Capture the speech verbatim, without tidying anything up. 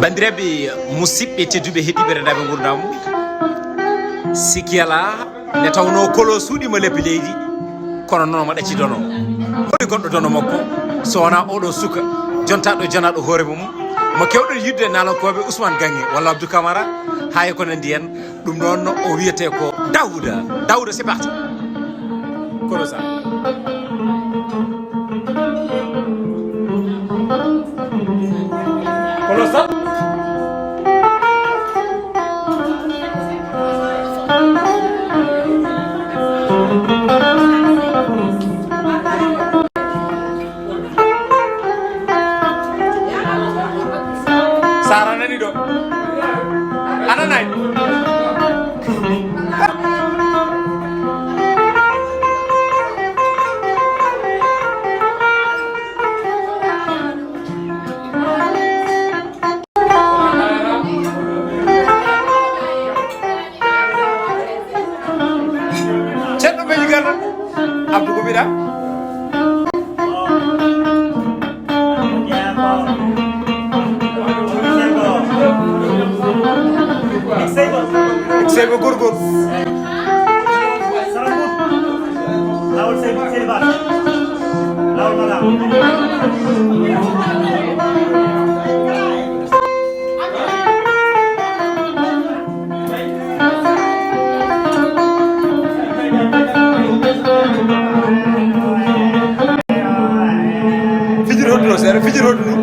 Banndiraaɓe, musidɓe tedduɓe, heɗiiɓe renndaaɓe nguurndam, sikki alaa nde tawnoo kolo suuɗiima lebbi leydi, kono noon omo ɗacci dono. Holi gonɗo dono makko so wonaa oɗo suka jontaaɗo, janaaɗo hoore mum, mo keewɗen yiɗde naalankooɓe, Ousmane Gange walla Abdou Camara, haa e ko nanndi heen. Ɗum noon o wiyetee ko Daouda. Daouda, c'est parti. Kolo Sall. Kolo Sall. Sara nani ɗo. A nanay. Ceerno Beeli Garba, Abdou ko mbiɗa? Seyba Gorgol. Lawol Seyba, Seyba. Lawol Mala. Fijir hoɗdu ɗo seeɗa, fijir hoɗdu ɗo.